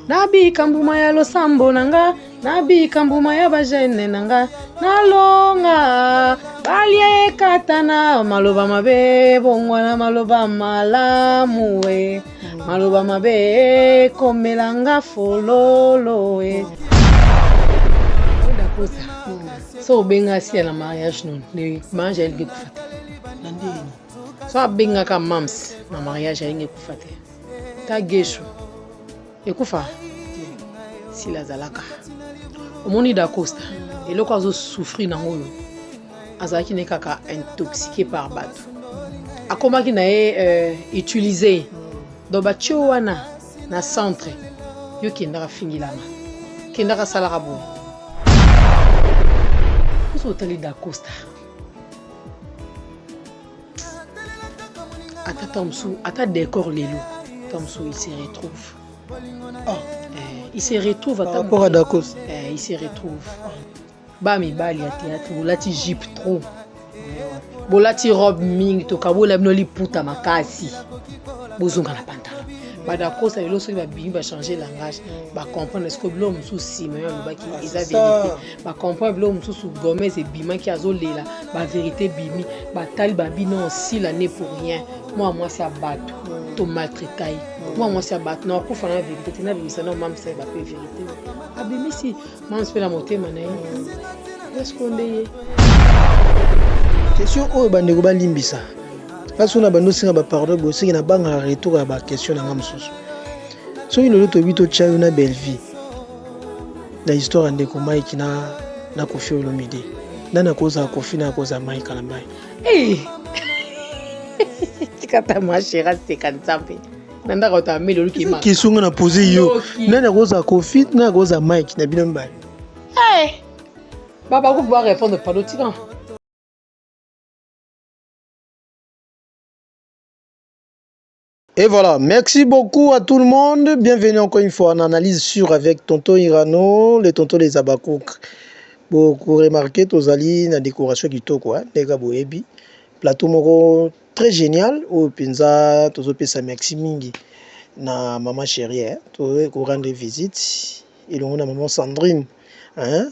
Nabika mbuma ya losambo na nga, nabika mbuma ya bajene na nga, nalonga balia ekatana, maloba mabe bongwana maloba malamu e, maloba mabe ekomela nga fololo e. Dakosa so obenga sia na mariage non le mariage alingi ekufa te. Na ndenge So abengaka mams na mariage alingi ekufa te. Ta gesho ekufa sila azalaka omoni dacosta eloko azosouffrir nango oyo azalaki ne kaka intoxiqué par bato akomaki na ye utilise donc batie wana na centre yo kendaka fingilanga kendaka asalaka boye oso otali dacosta ata ntango mosusu ata décor lelo ntango mosusu il se retrouve. Ah. Il se retrouve ata par rapport à Dacosta. Il se retrouve. Ba mibali ya théâtre bolati jupe trop, bolati robe mingi, tokabola bino liputa makasi, bozonga na pantalon. Badakosa lelo soki babimi bachange langage, bacomprendre ce que biloko mosusu nsima yo alobaki eza vérité, bacomprendre biloko mosusu Gomez ebimaki azolela, bavérité ebimi, batali babi non, sila ne pour rien, mwa mwasi ya bato tomaltraita ye, mwa mwasi ya bato na akufa na vérité te, nabimisa na mamisa ye bape vérité, abimisi mamisa mpe na motema na ye esko nde ye. Question oyo, bandeko balimbisa mpasi oyo na bando osenga bapardon boye, soki nabangaka retour ya baquestion na nga mosusu. Soki lelo toyebi totya yo na Bellevie na histoire ya ndeko Mike na Kofi Olomide, nani akozala Kofi na akozala Mike Kalambai? Tikata ma chérie aseka nzambe na ndako otameli oluki. Question nga na pose yo, nani akozala Kofi, nani akozala Mike na bino mibale? Baba kupu répondre, pardon, tika. Et voilà, merci beaucoup à tout le monde. Bienvenue encore une fois en analyse sur avec Tonton Irano, le tonton les Abakouk. Beaucoup remarqué, tozali na décoration kitoko, hein, ndeka boyebi. Plateau moko très génial, oyo penza tozopesa merci mingi na maman chérie, hein, to ko rendre visite elongo na maman Sandrine, hein.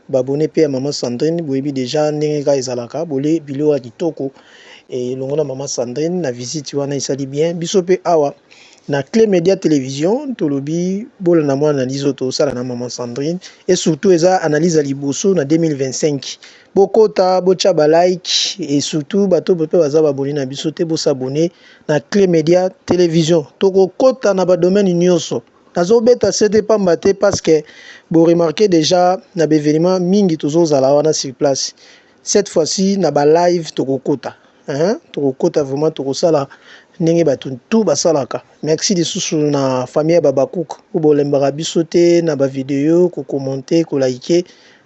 Babone pe ya maman Sandrine, boyebi déjà ndenge kaka ezalaka, bole biloko ya kitoko elongo na maman Sandrine na visite wana esali bien. Biso mpe awa na Clé Média Télévision tolobi bolanda mwa analyse oyo tosala na maman Sandrine, et surtout eza analyse ya liboso na 2025. Bokota botya balike et surtout bato mpe baza babone na biso te, bosabone na Clé Média Télévision. Tokokota na badomaine nyonso, nazobeta sete pamba te parce que boremarke déjà na baévénement mingi tozozala wana sur place. Cette fois-ci na balive tokokota, hein? Tokokota vraiment, tokosala ndenge bato tu basalaka. Merci lisusu na famille ya Babakuk oyo bolembaka biso te na bavideo, kokommente, kolike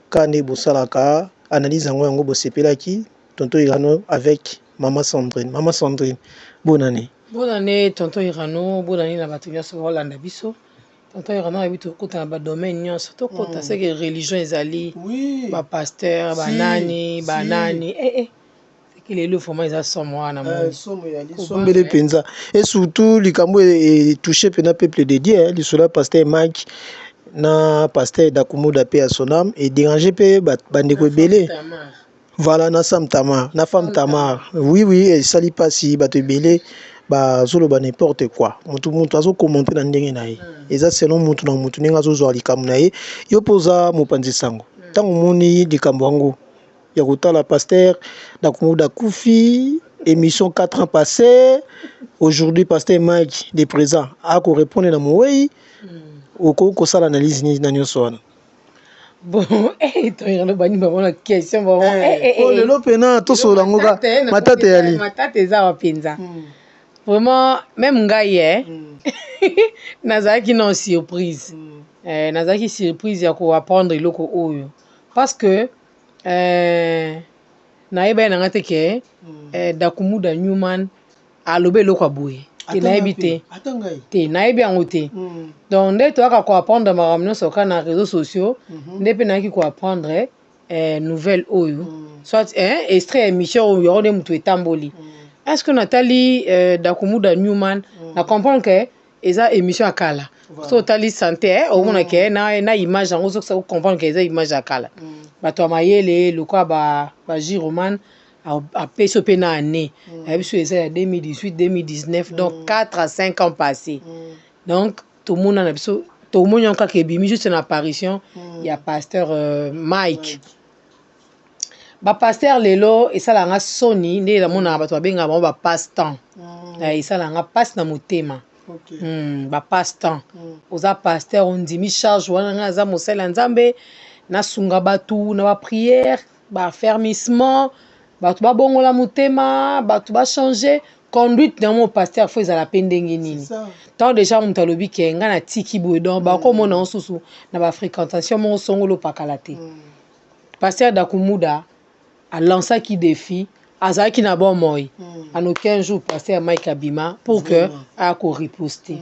kaka nde bosalaka analyse yango yango bosepelaki. Tonton Irano avec mama Sandrine. Mama Sandrine, bonne année. Bonne année, tonton Irano, bonne année na bato nyonso baolanda biso. Tonton Irano ayebi tokota na badomaine nyonso, tokota seke religion ezali, bapasteur banani banani, seke lelo vraiment eza somo wana. Sombele mpenza, et surtout likambo etouche mpena peuple de Dieu, lisolo ya pasteur Mike na pasteur Dakumuda mpe ya sonam edérange mpe bandeko ebele. Voilà, na Sam Tamar, na femme Tamar, oui, esali mpasi, bato ebele bazoloba n'importe quoi, motu motu azokommente na ndenge na ye, eza selon motu na motu ndenge azozwa likambo na ye. Yo mpo oza mopanzi sango, ntango omoni likambo yango ya kotala pasteur Dakumuda akufi, émission 4 ans passé, aujourd'hui pasteur Mike de présent akorépondre na mowei, okoki kosala analyse nini na nyonso wana? Bon, toyano bani bango na question bango. Lelo mpena tosolola yango ka matata eyali. Matata eza wa mpenza vraiment, même ngai nazalaki non surprise, nazalaki surprise ya koapprendre eloko oyo parce que nayeba ye nanga te ke Dakumuda Newman alobi eloko ya boye te, nayebi te te, nayebi yango te. Donc nde toyaka koapprendre makambo nyonso kaka na réseaux sociaux, nde mpe nayaki koapprendre nouvelle oyo, soit extrait ya émission oyo yango nde moto etamboli. Est ce que natali Dakumuda Newman, na comprendre ke eza émission ya kala. So otali santé, omona ke na image yango ozokisa comprendre ke eza image ya kala. Bato ya mayele lokola ba Giroman apesi yo mpe na année, ayebi so eza ya 2018, 2019, donc 4 à 5 ans passé. Donc tomona na biso, tomoni yango kaka ebimi juste na apparition ya pasteur Mike. Bapasteur lelo esalanga soni nde namonaka bato babengaka bango bapasse-temps. Esalanga mpasi na motema. Bapasse-temps. Oza pasteur, ondimi charge wana: ngai aza mosali ya Nzambe, nasunga bato na baprière, baaffermissement, bato babongola motema, bato bachange conduite na mo. Pasteur faut ezala mpe ndenge nini? Ntango déjà moto alobi ke ngai natiki boye, donc bakomona ngo susu na bafréquentation moko songolo opakala te. Pasteur Dakumuda alansaki défi, azalaki na bomoi. En aucun jour pasteur Mike abima pour que aya koriposte.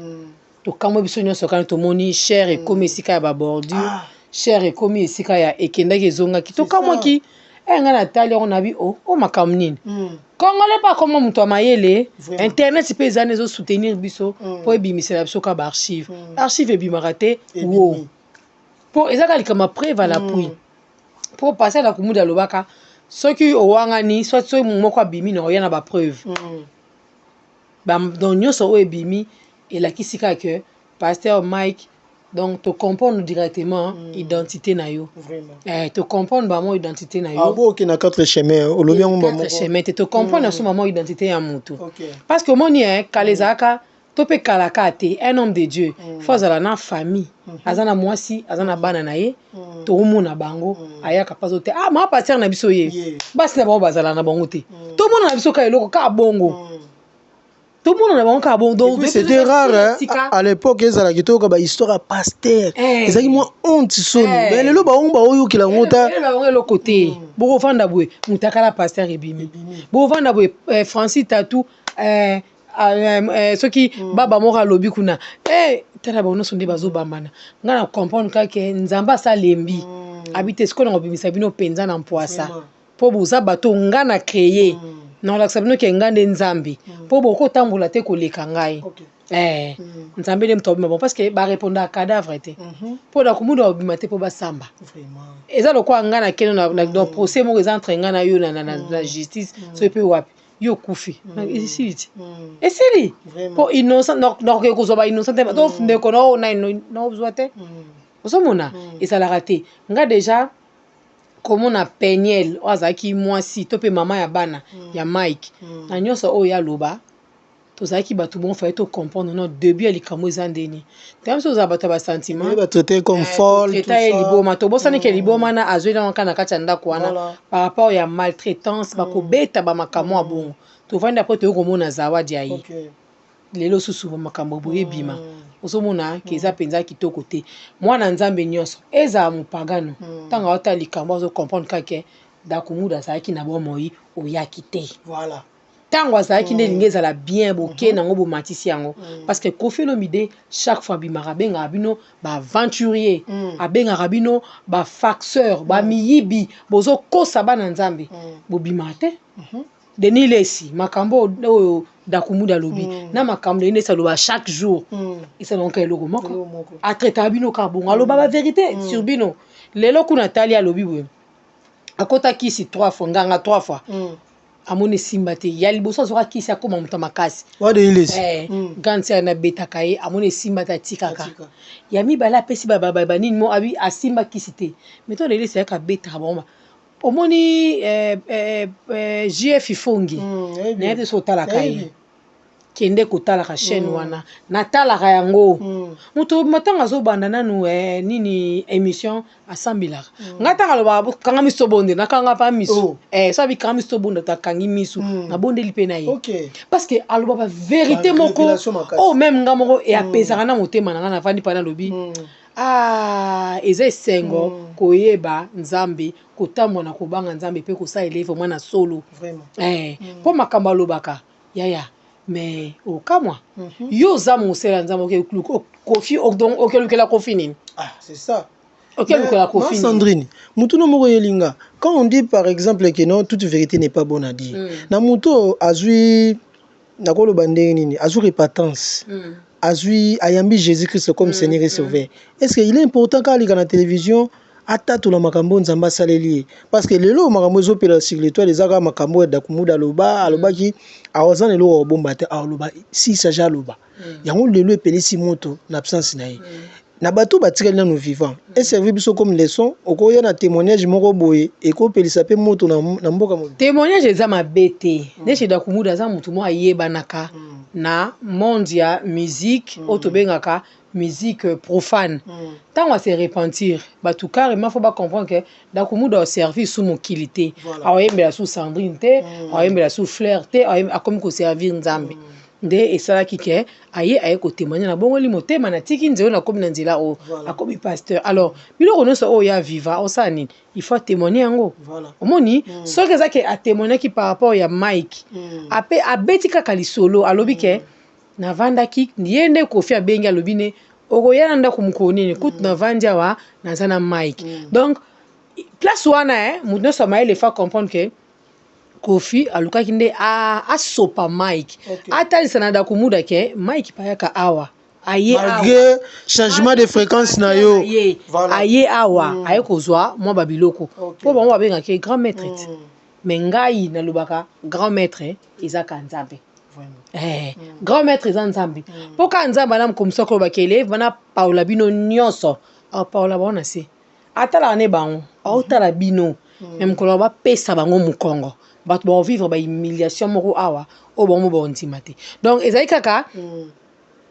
Tokamwa biso nyonso kani tomoni chaire ekomi esika ya babordure. Chaire ekomi esika ya ekendaki, ezongaki. Tokamwaki e ngai natali yango, nabi o makambo nini? Congolais mpe akoma moto ya mayele. Internet mpe eza na ezosoutenir biso mpo ebimisela biso ka baarchive. Archive ebimaka te wo mpo eza kaka likambo ya preuve à l'appui. Mpo pasteur Dakumuda alobaka soki owangani, soit soki moko abimi na oya na bapreuve. Donc nyonso oyo ebimi elakisi kaka ke pasteur Mike, donc tocomprendre directement identité na yo. Tocomprendre bamo identité na yo. Ah, bo okende na quatre chemin, olobi yango. Quatre chemin te, tocomprendre na so bamo identité ya motu, parce que omoni kala ezalaka to mpe kalaka te, un homme de Dieu faut azala na famille, aza na mwasi, aza na bana na ye. Tokomona bango ayaka mpazo te: "Ah, maa pasteur na biso ye." Basi na bango bazala na bango te. Tomona na biso ka eloko kaka bongo, tomona na bango kaka bongo. Donc c'était rare, hein? À l'époque ezalaki toyoka bahistoire ya pasteur, ezalaki mwa honte, soni. Mais lelo bango baoyokela yango ta. Bango eloko te. Bokovanda boye, moto akala pasteur ebimi, bokovanda boye, Francis Tatu, soki baba moko alobi kuna, tala bango nyonso nde bazobambana. Ngai na comprendre kaka Nzambe asalembi abi te sikoyo na kobimisa bino mpenza na mpwasa, mpo boza bato nga na créé, na kolakisa bino ke nga nde Nzambe, mpo bokotambola te koleka ngai. Nzambe nde moto abima bon, parce que barépondaka cadavre te, mpo na komunda babima te mpo basamba. Eza lokola ngai nakende na procès moko eza entre ngai na yo na justice, soki mpe wapi yo okufi, esili ti esili, mpo innocent nakoki kozwa ba innocent te. To ndeko na oyo naozwa te, ozomona ezalaka te. Nga déjà komona Peniel oyo azalaki mwasi to mpe mama ya bana ya Mike, na nyonso oyo aloba, tozalaki bato bon, fallait tocomprendre no début ya likambo eza ndeni. Ntango biso ozala bato ya basentiment, batraité comme folle. Traita ye liboma, tobosani ke liboma wana azweli yango kaka na kati ya ndako wana par rapport ya maltraitance, bakobeta bamakambo ya bongo. Tovandi, après toyei komona zawadi ya ye. Lelo susu makambo boye ebima, ozomona ke eza mpenza kitoko te. Mwana Nzambe nyonso, ezala mopagano, ntango aotala likambo azocomprendre kaka Dakumuda azalaki na bomoi, oyaki te. Ntango azalaki nde elingi ezala bien, boke nango, bomatisi yango, parce que Kofi Olomide chaque fois abimaka, abengaka bino baaventurier, abengaka bino bafarceur, bamiyibi, bozokosa bana Nzambe. Bobimaka te. Denis Lesi, makambo oyo Dakumuda alobi na makambo Denis Lesi aloba chaque jour, esalaka eloko moko. Atraitaka bino kaka bongo, aloba bavérité sur bino. Lelo kuna tali alobi boye, akota kisi trois fois, nganga trois fois, amoni esimba te. Ya liboso azwaka kisi, akóma moto makasi. Grande sœur nabetaka ye, amoni esimba te, atikaka. Ya mibale apesi banini mo abi, asimba kisi te. Mais to lelo esayaka abetaka bango. Omoni JF Ifongi, nayebi te so otalaka ye, kende kotalaka chaîne wana, natalaka yango. Moto matango azobanda nanu nini émission, asambelaka. Ngai ntango alobaka "kanga miso, bonde", nakanga pa miso. So abi "kanga miso, bonde", takangi miso, nabondeli mpe na ye, parce que aloba bavérité moko oyo même nga moko eapesaka na motema na ngai. Navandi mpa, nalobi: "Ah, eza esengo koyeba Nzambe, kotambola na kobanga Nzambe mpe kosalela ye vraiment na solo." Mpo makambo alobaka, yaya, mais okamwa. Yo oza mosala ya Nzambe, Kofi, okelukela Kofi nini? Ah, c'est ça. Okelukela Kofi. Sandrine, mutuna moko yelinga: quand on dit par exemple que non, toute vérité n'est pas bonne à dire, na moto azwi, nakoloba ndenge nini, azwi repentance. Azui ayambi Jesus Christ comme Seigneur et Sauveur. Est-ce que il est important kaka aleka na television atatola makambo oyo Nzambe asaleli ye? Parce que lelo makambo ezopela sur l'étoile eza kaka makambo oyo Dakumuda aloba, alobaki aza na eloko ya kobomba te, aloba s'il s'agit aloba. Yango lelo epelisi moto na absence na ye. Na bato batikali nanu vivant, eservi biso comme leçon, okoya na témoignage moko boye ekopelisa pe moto na mboka mobimba. Témoignage eza mabe te. Neti Dakumuda aza motu moko ayebanaka na monde ya musique oyo tobengaka musique profane. Ntango ase repentir, bato carrément faut bacomprendre que Dakumuda aservir su mokili te, aoyembela su Sandrine te, aoyembela su Fleur te, akomi koservir Nzambe. Nde esalaki ke aye kotémoigner: na bongoli motema, natiki nzela, nakomi na nzela oyo, akomi pasteur. Alors biloko nyonso oyo ya viva osala nini, il faut atémoigner yango. Omoni, soki eza ke atémoignaki par rapport ya Mike, ape abeti kaka lisolo, alobi ke navandaki ye nde Kofi abengi, alobi ne okoya na ndako mokolo nini, kutu navandi awa, naza na Mike. Donc place wana, moto nyonso amayele fa comprendre ke Kofi alukaki nde asopa Mike, atalisa na Dakumuda ke Mike payaka awa, aye. Malgré changement de fréquence na yo. Aye awa, aye kozwa mwa babiloko mpo bango babengaki grand maître ti. Mais ngai nalobaka grand maître eza ka Nzambe. Grand maître eza Nzambe, mpo ka Nzambe ana mokomisa kolobaka eleve bana paola bino nyonso, apaola bango na se, atalaka ne bango, aotala bino. Me mokolo bapesa bango mokongo, bato baovivre bahumiliation moko awa oyo bango mo baondima te. Donc ezali kaka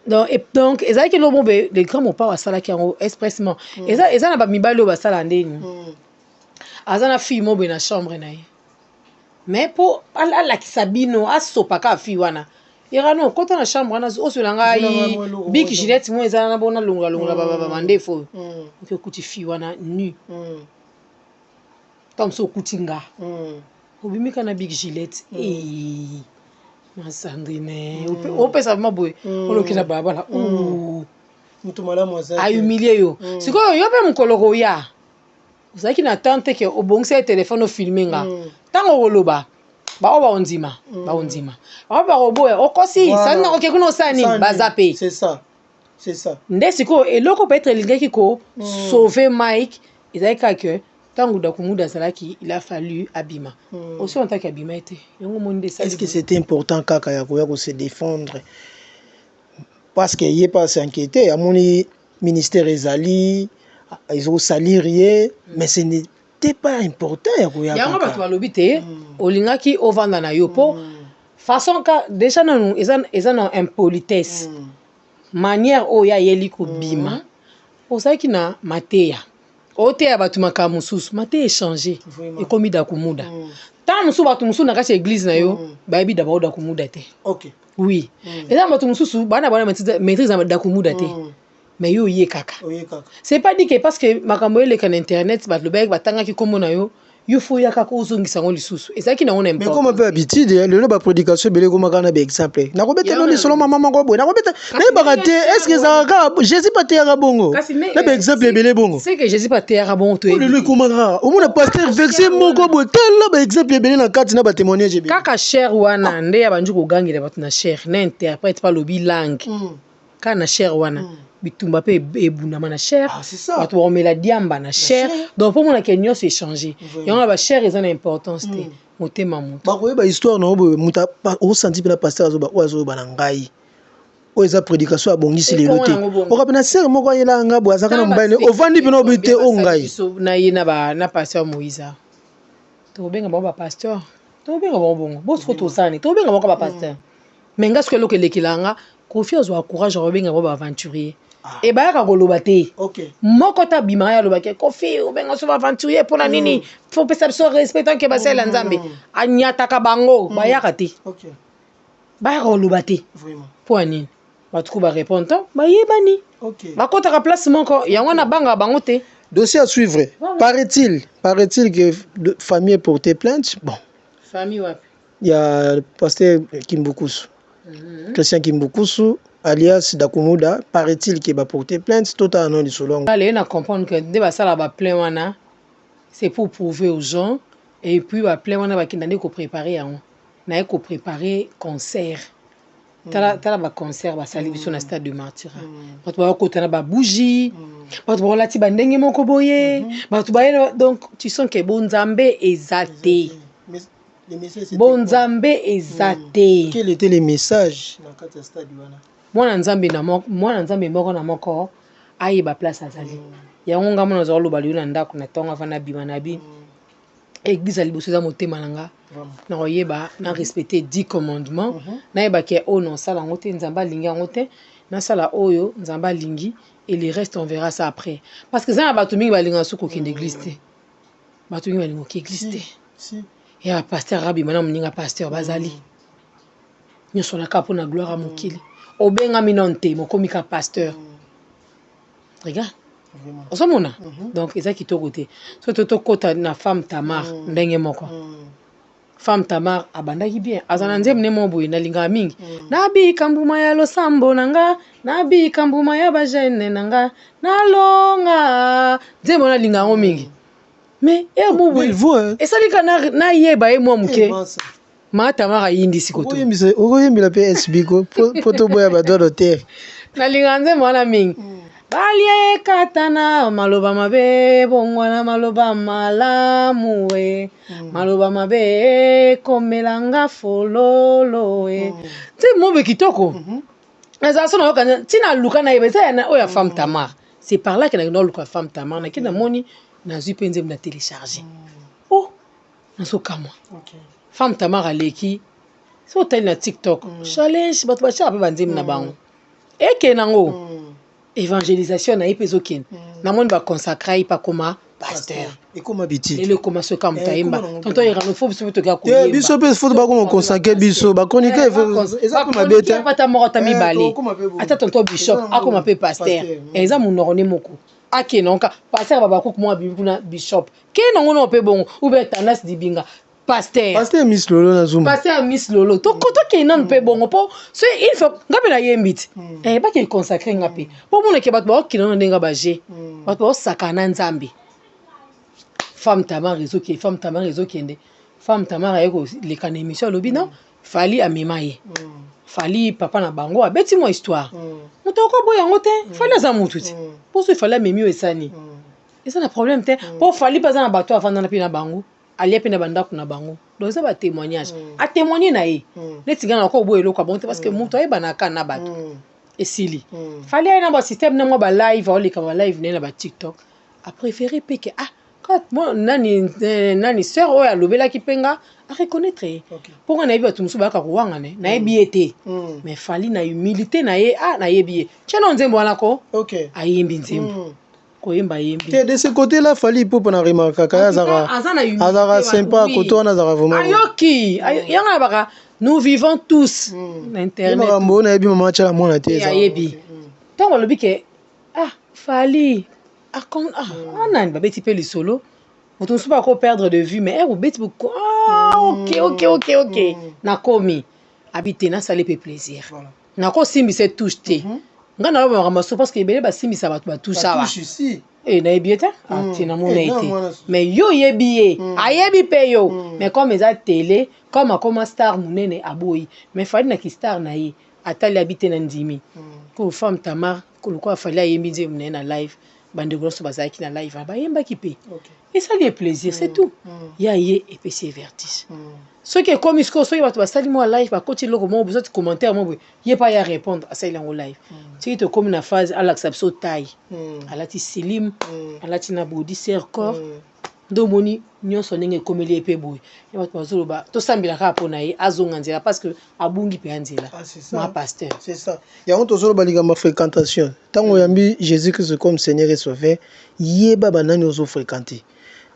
donc ezalaki eloko moko boye, le grand Mopao asalaki yango expressement. Eza na bamibali oyo basala ndeni, aza na fille moko boye na chambre na ye, mais mpo alakisa bino, asopaka fille wana Irano, okota na chambre wana, oswela ngai bic Gillette mo eza na bona, longola longola bandefu oyo. Oki okuti fille wana nu, ntango mosusu okuti nga obimi ka na bic Gillette ma Sandrine, opesa vraimen boye, oloki na balabala. Mutu malamu aza. Ahumilie yo. Sikoyo yo mpe mokolo koya, ozalaki na temps te ke obongisa ye telefone, ofilme nga. Ntango okoloba, bao baondima, baondima, bao bakoboya, okosi. Sani nakoke kuna, osala nini, baza mpe. C'est ça, c'est ça. Nde sikoyo eloko peut-être elingaki kosauve Mike ezalaki kaka ke ntango Dakumuda azalaki, il a fallu abima osi ontaki abima ye te, yango moni nde. Est-ce que c'était important kaka ya koya kose défendre? Parce que ye pas s'inquiéter, amoni ministère ezali ezosalir ye, mais ce n'était pas important ya koya. Yango bato balobi te, olingaki ovanda na yo mpo façon ka déjà nanu eza na impolitesse, manière oyo ayeli kobima. Ozalaki na mateya, oteya bato makambo mosusu, mateya échange, ekomi Dakumuda. Ntango mosusu bato mosusu na kati ya église na yo bayebi dabao Dakumuda te. Oui, eza na bato mosusu bana bana maîtrise na Dakumuda te, mais yo oye kaka. C'est pas dit que parce que makambo eleka na internet, bato lobaki, batangaki nkombo na yo, yo fo oya kaka ozongisa yango lisusu. Ezalaki nango na Mais comme mpe habitude, lelo baprédication ebele ekomaka na baexemple. Nakobetela lisolo mama moko boye, nakobeta, nayebaka te est ce que ezalaka kaka Jésus mpe ateyaka bongo na baexemple ebele bongo. C'est que Jésus mpe ateyaka bongo to. Lelo ekomaka kaka omona pasteur vexe moko boye, tala baexemple ebele na kati na batémoignage ebele. Kaka chaire wana nde ya bandi kogangela bato na chaire na interprète mpe alobi langue kaka na chaire wana, bitumba mpe ebundama na chaire, bato bakomela diamba na chaire. Donc mpo monake nyonso échange yango na bachaire eza na importance te, motema moto. Bakoyeba histoire na yo boye, moto osanti mpe na pasteur azoba oyo azoyoba na ngai, oyo eza prédication abongisi lelo te. Oka mpe na sere moko ayelaka ngai boye, azalaka na mobali, ovandi mpena obi te o ngai. Na ye na pasteur Moïse, tokobenga bango bapasteur, tokobenga bango bongo bosiko tosani, tokobenga bango bapasteur. Mais nga soki eloko elekela nga, Kofi azwaka courage ya kobenga bango baaventurier, ebayaka koloba te. Moko te abimaka ye alobaki: "Kofi, obenga so baaventurier mpona nini? Fo opesa biso respect tant que basalela Nzambe." Anyataka bango, bayaka te, bayaka koloba te. Mpo ya nini? Bato ko barépondre to bayebani, bakɔtaka place moko, yango wana bangaka bango te. Dossier à suivre. Voilà. Paraît-il que famille est porté plainte. Bon. Famille wapi? Il y a le pasteur Kimbukusu. Christian Kimbukusu, alias Dakumuda, paraît-il qu'il va porter plainte. Tout à non du solon. Allez, na comprendre que nde basala ba plein wana, c'est pour prouver aux gens, et puis ba plein wana bakenda nde ko préparer yango. Na ye ko préparer concert. Tala, tala baconcert basali biso na Stade de Martyr. Bato bakota na babougie, bato bakolati bandenge moko boye, bato baye. Donc tu sens que bonzambe eza te. Mais le message, c'était Bonzambe eza te. Quel était le message na kati ya stade wana? Mwana Nzambe na moko, mwana Nzambe moko na moko ayeba place azali. Yango nga mona azala loba lelo na ndako na ntongo avant nabima na bi église ya liboso eza motema na nga. Nakoyeba na respecter 10 commandements, nayeba ke oyo nasala yango te, Nzambe alingi yango te, nasala oyo Nzambe alingi, et le reste, on verra ça après, parce que eza na bato mingi balingaka soki kokende église te. Bato mingi balingaka koke église te. Si. Ya pasteur abima na moninga pasteur, bazali nyonso na kaka mpona gloire ya mokili. Obengami nano te, mokomi ka pasteur, regarde. Ozomona, donc eza kitoko te. So to tokɔta na femme Tamar, ndenge moko. Femme Tamar abandaki bien, aza na nzembo ne moko boye nalingaka mingi: "Nabika mbuma ya losambo na nga, nabika mbuma ya bajeûne na nga, nalonga." Nzembo wana alinga yango mingi, mais ere mo boye Belle voix, hein? esalika nayeba ye mwa moke. Masa. Ma Tamar ayindisi koto. Okoyembela mpe SB ko po toboya badroit d'auteur. Nalingaka nzembo wana mingi: "Balia ekatana, maloba mabe bongwana maloba malamu e, maloba mabe ekomelanga fololo e." Nzembo mobe kitoko nazala so nayoka ntina luka nayeba eza ya oyo ya femme Tamar. C'est par là ke nakenda oluka femme Tamar, nake namoni, nazwi mpe nzembo na télécharge. Oh, nazokamwa. Femme Tamar aleki so otali na TikTok challenge, bato batiaka mpe banzembo na bango, ekende nango évangélisation na ye mpe ezokende. Namoni baconsacre ye mpe akoma pasteur. Ekoma bitike. Lelo ekoma soki moto ayemba. Ekoma nango. Tonton Irano, fo biso mpe tokoka te. Koyemba. Biso mpe fo bakoma consacre biso, bachroniqueur eza mpe mabe te. Ata moko, ata mibale. Tokóma mpe bongo. Ata tonton bishop Eza nango akoma mpe pasteur. Pasteur. Eza monoko ne moko akende nka pasteur, babakuku moko abibi kuna, bishop ke nango na mpe bongo, ou bien Tendance Dibinga pasteur. Pasteur Miss Lolo na Zuma. Pasteur Miss Lolo, tokende nanu mpe bongo, mpo so il faut nga mpe nayembi ti bakende consacre nga mpe, mpo monake bato baokende nano ndenge baje, bato baosakana na Nzambe. Femme Tamar ezokende, femme Tamar ezokende, femme Tamar aye koleka na émission, alobi non, Fally amema ye, Fally papa na bango, abeti mwa histoire. Moto akoboya yango te, Fally aza motu te. Mpo so Fally amemi oyo esani, eza na problème te, mpo Fally mpe aza na bato avandana mpe na bango, alia mpe na bandako na bango. Donc eza batémoignage, atémoigne na ye. Neti ngai na koboya eloko ya bongo te, parce que moto ayebanaka na bato. Esili, Fally aye na basystème na mwa balive, aoleka balive na ye na baTikTok, apréféré mpe ke ah nani nani sœur oyo alobelaki mpe nga areconnaître ye, mpo nga nayebi bato mosusu bayaka kowangana, nayebi ye te. Mais Fally na humilité na ye, ah, nayebi ye, tia na nzembo wana ko ayembi nzembo, koyemba ayembi. Te, de ce côté là Fally Ipupa na remarquaka ye azalaka Aza na humilité. Azalaka sympa. Côté wana azalaka vraiment. Ayoki yango na baka, nous vivons tous na Ye internet. Makambo oyo nayebi mama atiala mwana te. Ayebi ntango alobi ke ah, Fally ah, nani babeti mpe lisolo, moto mosusu bako perdre de vue, mais ere obeti, ah, ok, nakomi abi te, nasali mpe plaisir, nakosimbisa touche te. Ngai naloba makambo so, parce que ebele basimbisa bato batouche awa. Nayebi ye te, ati namona ye te, mais yo oyebi ye, ayebi mpe yo. Mais comme eza télé, comme akoma star monene, aboyi. Mais Fally na kistar na ye, atali abi te, na ndimi ko femme Tamar lokola Fally ayembi nzembo na ye na live, bandeko nyonso bazalaki na live bayembaki mpe, esali ye plaisir, c'est tout. Ya ye epesi ye vertige. Soki ekomi sikoyo, soki bato basali mwa live, bakoti eloko moko boye, soki commentaire moko boye, ye mpe aya répondre, asali yango live. Soki tokómi na phase alakisa biso taille, alati slim, alati na body serre corps, nde omoni nyonso ndenge ekomeli ye mpe boye. Ye bato bazoloba, tosambela kaka mpo na ye azonga nzela, parce que abungi mpe ya nzela. Ma pasteur. C'est ça, yango tozoloba likambo ya fréquentation. Ntango oyambi Jésus Christ comme Seigneur et Sauveur, yeba banani ozofréquente.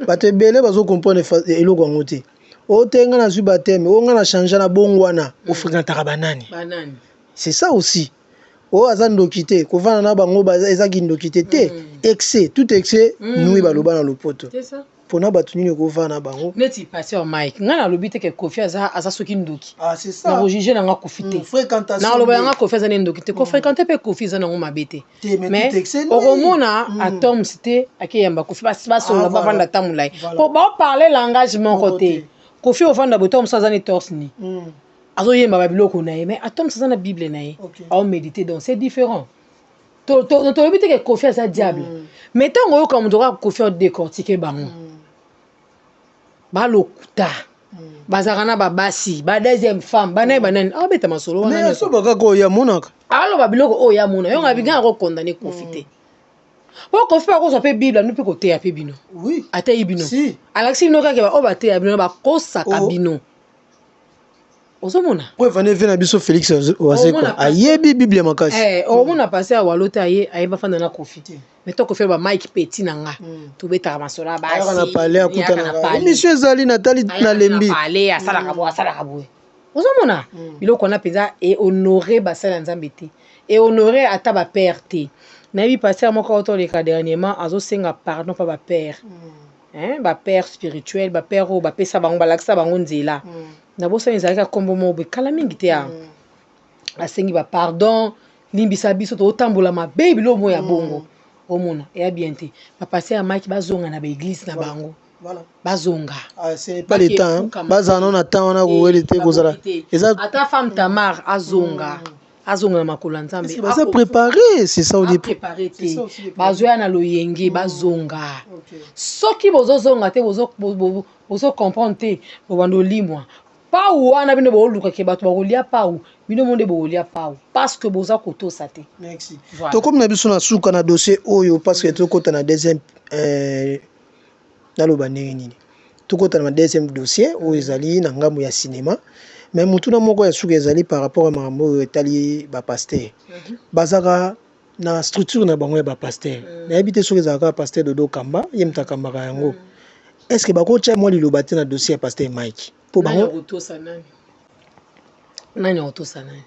Bato ebele bazocomprendre eloko yango te. O te, nga nazwi baptême, o nga na change na bongwana, ofréquentaka banani? Banani? C'est ça aussi. Oyo aza ndoki te, kovanda na bango ezaki ndoki te te. Excès, tout excès nuit, baloba na lopoto. C'est ça. Mpona bato nini okovanda na bango? Neti pasteur Mike, ngai nalobi te ke Kofi aza soki ndoki. Ah, c'est ça. Nakojuge nanga Kofi te. Fréquentation. Naloba yanga Kofi aza ne ndoki te. Kofréquente mpe Kofi eza nango mabe te. Te, mais mais tout excès nuit. Okomona atoms te, akeyamba Kofi, basolola. Ah, voilà. Bavanda ta molai Voilà. po baoparle langage moko Moko te. te. Kofi ovanda boye, to mosu aza ne torse ni. Azoyemba ba biloko na ye, mais Athoms aza na Bible na ye. Ao méditer, donc c'est différent. Tolobi te ke Koffi aza diable. Mais ntango oyoka moto kaka Koffi adécortique bango. Balokuta. Bazalaka na babasi, ba deuxième femme, banani banani, aobeta masolo wana Mais nyonso. Asoba kaka oyo amonaka. Aloba biloko oyo amona yo nga binga akokondane Koffi te, po Koffi akozwa mpe Bible anu mpe koteya mpe bino. Ateyi bino. Si. Alakisi bino kaka oyo bateya bino bakosaka Oh. bino, ozomona. Po evandi ve na biso Félix Wazekwa Omona ayebi Bible ya makasi. Eh, omona pasteur ya walo te, aye ayeba fanda na Koffi, mais to Koffi aloba: "Mike petit na nga, tobetaka masolo ya basi." Ayaka na palais. Ayaka na Akutanaka palais. émission ezali natali. Ayaka Nalembi. na palais, asalaka boye, asalaka boye, ozomona. Biloko wana mpenza ehonore basali ya Nzambe te, ehonore ata bapère te. Nayebi pasteur moko otoleka dernièrement, azosenga pardon mpa bapère, hein, bapère spirituel, bapère oyo bapesa bango, balakisa bango nzela. Nabosani ezalaki nkombo moko boye, kala mingi te ya asengi bapardon: "Limbisa biso, tozotambola mabe." Biloko moko ya bongo, omona eya bien te. Bapasteur ya Mike bazonga na baéglise na bango. Bazonga. Ah, ce n'est pas le temps, hein. Bazala nano na temps wana kowele te, kozala eza. Ata femme Tamar azonga, azonga na makolo ya Nzambe. Baza préparé, c'est ça au début. Préparé te, bazoya na loyenge. Bazonga. Soki bozozonga te, bozocomprendre te, bobanda olimwa pau wana. Bino boolukake bato bakolia pau, bino mo nde bokolia pau parce que boza kotosa te. Merci. Voilà. Tokomi na biso na suka na dossier oyo, parce que tokota na deuxième, naloba ndenge nini, tokota na deuxième dossier oyo ezali na ngambo ya cinéma. Mais motuna moko ya suka ezali par rapport ya makambo oyo etali bapasteur. Bazalaka na structure na bango ya bapasteur. Nayebi te soki ezalaka pasteur Dodo Kamba, ye moto akambaka yango. Est ce que bakotya mwa liloba te na dossier ya pasteur Mike, mpo Nani bango akotosa nani? Nani akotosa nani?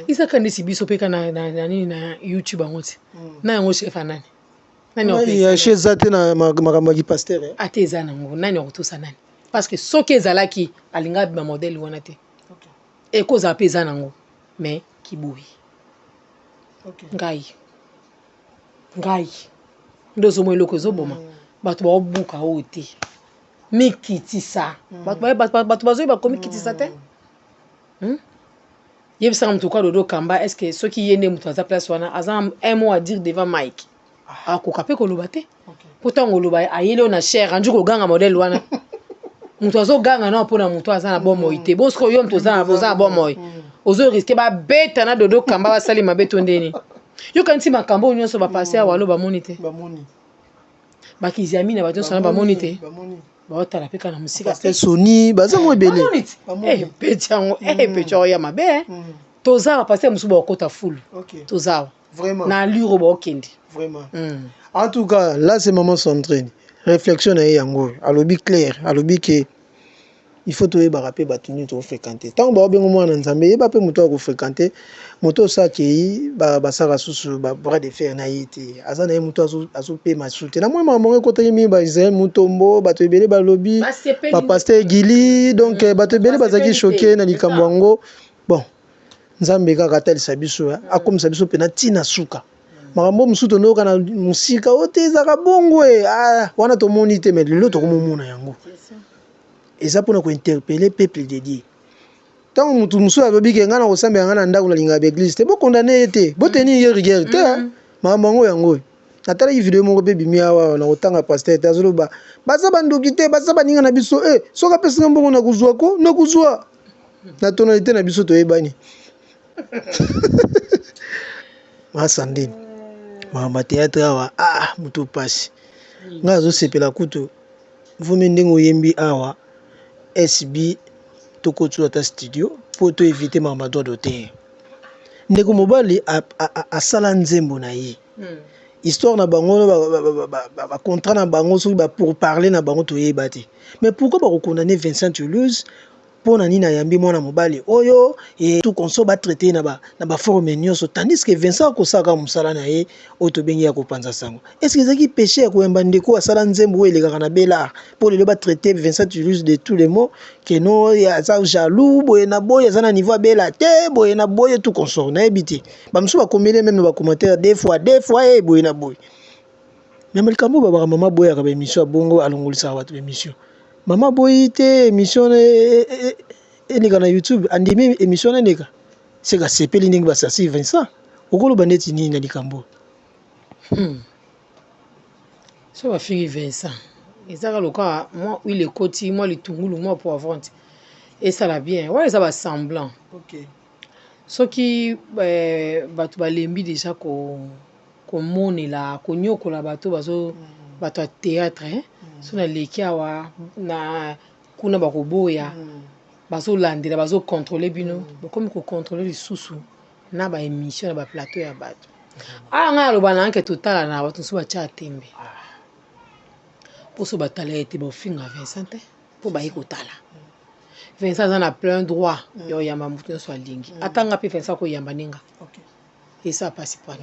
Ezaka ndesi biso mpe ka na nini na YouTube yango ti na yango, chef ya nani? Nani akopesa? Hiérarchie eza te na makambo ya kipasteur, eh? Ate eza nango, nani akotosa nani? Parce que soki ezalaki, alinga abima modèle wana te. Ekozala mpe eza nango, mais kiboyi. Ngai nde ozomona eloko ezoboma bato, baobuka oyo te. Mikitisa. Bato bazoyeba komikitisa te. Yebisaka moto kwa Dodo Kamba, est ce que soki ye nde moto aza place wana, aza un mot à dire devant Mike, akoka mpe koloba te? Mpo ntango oloba, ayeli oyo na chair anji koganga modèle wana, moto azoganga nao mpona moto aza na bomoi te. Bon, sikoyo yo moto oza na bomoi, ozorisquer babeta na Dodo Kamba, basali mabe to ndeni? Yokanisi makambo oyo nyonso, bapasteur ya walo bamoni te? Bamoni. Bakiziami na bato nyonso wana bamoni te? Bamoni. Baotala mpe kaka na mosika. Pasteur Soni, baza mo ebele. Bamoni te. Bamoni. Peti yango, peti yango ya mabe, eh. Toza bapasteur mosusu bakokota fulu. Toza awa. Na allure oyo baokende. Vraiment. En tout cas, là c'est maman Sandrine, réflexion na ye yango oyo alobi clair, alobi ke il faut toyebaka mpe bato nini tofréquente. Ntango baobenga mwana Nzambe, yeba mpe moto akofréquente. Moto oyo akei, basalaka susu babras de fer na ye te, aza na ye moto azopema su te. Namoni makambo yango ekotaki mingi, baIsrael Mutombo, bato ebele balobi, Basepeli. Bapasteur Gili, donc bato ebele bazalaki Basepeli te. choqué na likambo yango. Bon, Nzambe kaka atalisa biso, akomisa biso mpena ntina suka. Makambo mosusu tondoyoka na mosika oyo te, ezalaka bongo e ah, wana tomoni te, mais lelo tokomomona yango. Eza mpona kointerpeller peuple de Dieu. Ntango motu mosusu alobi ke ngai na kosambela ngai na ndako, nalingaka baéglise te, bokondane ye te, boteni ye rigueur te. Makambo yango yango oyo natalaki video moko mpe bimi awa na kotanga, pasteur te azoloba baza bandoki te, baza baninga na biso e soki apesinga mbongo na kozwa ko na kozwa na tonalité na biso toyebani. Masandini, makambo ya théâtre awa, ah, motu pasi. Ngai azosepela kutu vomi ndenge oyembi awa. Sb tokoti ata studio mpo to évite makambo ya droit d'auteur. Ndeko mobali asala nzembo na ye, histoire na bango, bacontrat na bango, soki bapourparler na bango toyeba te. Mais pourquoi bakokondane Vincent Toulouse? Mpo na nini ayambi mwana mobali oyo e tout conso batraite na baforme nyonso, tandis que Vincent akosalaka mosala na ye oyo tobengi ya kopanza sango? Est ce que ezalaki péché ya koyamba ndeko asala nzembo oyo elekaka na Belar, mpo lelo batraite Vincent Toulouse de tous les mots, ke non, aza jaloux boye na boye, aza na niveau abela te boye na boye, tout consort? Nayebi te, bamosusu bakomeli même na bacommentaire deux fois deux fois e boye na boye. Mais likambo oyo babaka, mama boyaka baémission ya bongo, alongolisaka bato baémission. Mama boyi te émission. Eleka na YouTube, andimi émission wana eleka. Seka asepeli ndenge basasi Vincent. Okoloba ndeti nini na likambo? So bafingi Vincent, ezaka lokola mwa huile ekoti, mwa litungulu, mwa poivron ti esala bien. Wana eza basemblant. Soki bato balembi deja komonela, konyokola bato bazo bato ya théâtre, eh? So naleki awa na kuna, bakoboya, bazolandela, bazocontrôle bino, bakomi kocontrôle lisusu na baémission, na baplateau ya bato. Awa ngai aloba na anke, totala na bato mosusu batya tembe, mposo batala ye te, baofinga Vincent te, mpo baye kotala Vincent. Aza na plein droit ya koyamba moto nyonso alingi. Atanga mpe Vincent akoyamba ninga, esa mpasi pwani.